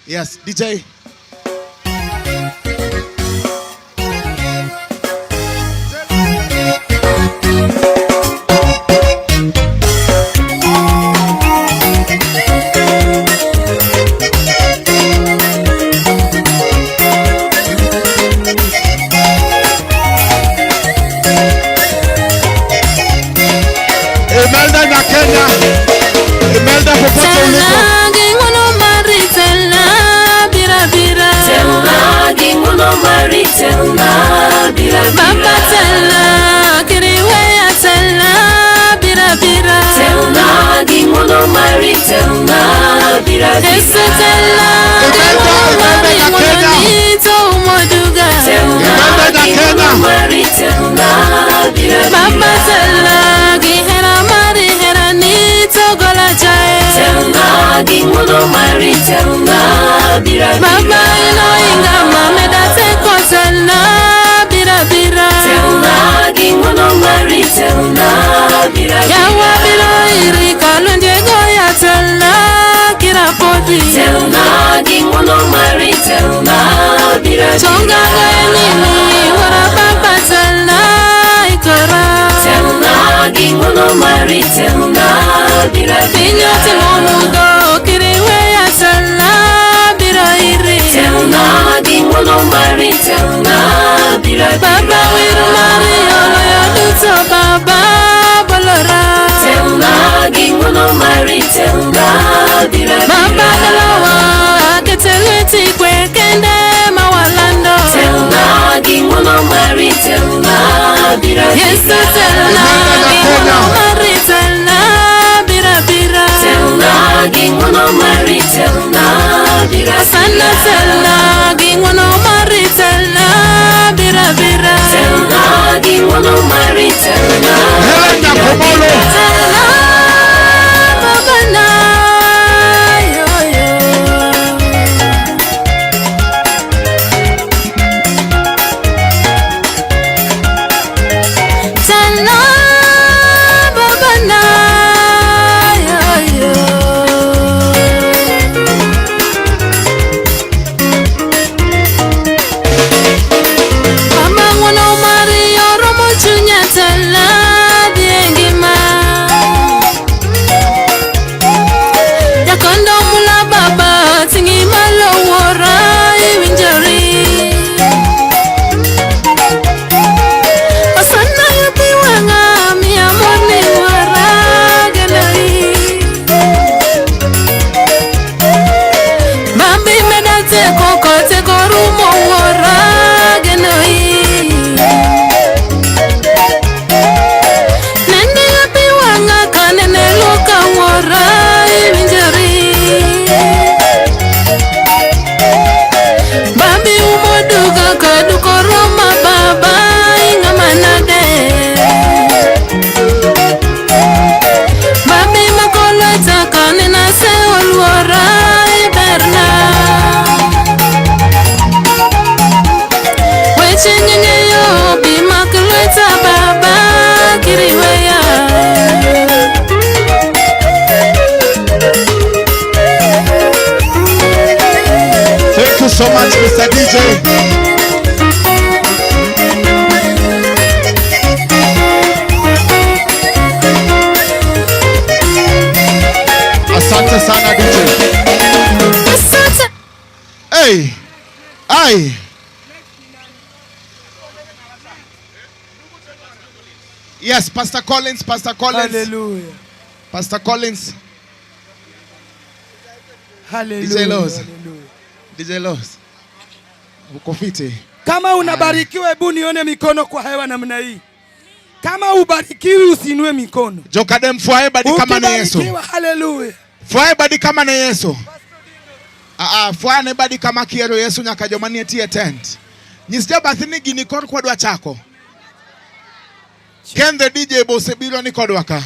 Yes, DJ. Imelda Nyakenya. Imelda popote ulipo. Baba tella kiriweya tella bira bira Yesu tella Imelda, Imelda Nyakenya. nito umoduga Imelda Nyakenya. Baba tella gihera mari hera nito gola jae Baba ino inga mameda teko tella bira bira Yawa biro iri kalunje goya tella kira podi Chonga goya nini wara baba tella ikora Pinyo timomudo kiriwe ya tella biro iri Baba wir Mario loyo duto baba bolora Baba dalawa aketelweti kwe kende mawalando Yesu tella Imelda ging'wono mari tella bira bira Sana tella ging'wono mari tella bira bira Helen Nyakomolo. Tella baba na yo yo. Tella baba na yo yo. Mama ng'wono mari oromo chunya tella dhi e ngima. Jakondo mula baba ting'i malo wuora iwinjori. Osana nyathi wang'a miya mor ni wuora genoi. Bambi meda teko koteko rumo wuora genoi. Nene nyathi wang'a kanene luoka wuora iwinjori. Bambi umo duka kaduko roma baba ing'ama nade. Bambi mako lweta kanena aseol wuora iberna. Weche ng'eng'eyo bi mak lweta baba kiriweya. Thank you so much, Mr. DJ. Asante sana DJ. Asante. Hey, ai. Yes, Pastor Collins, Pastor Collins, Hallelujah. Pastor Collins, Hallelujah. DJ Laws. Hallelujah. DJ Laws. Uko fiti? Kama unabarikiwa hebu nione mikono kwa hewa namna hii. Kama ubarikiwi usiinue mikono. Jokadem fwae badi kama ne Yesu. Ukibarikiwa, haleluya. Fwae badi kama ne Yesu. Ah ah, fwae ne badi kama kiero Yesu nyaka joma nie tie tent. Nyis jabathi ni gini kor kwadwa chako. Ken the DJ bosebiro ni kodwa ka.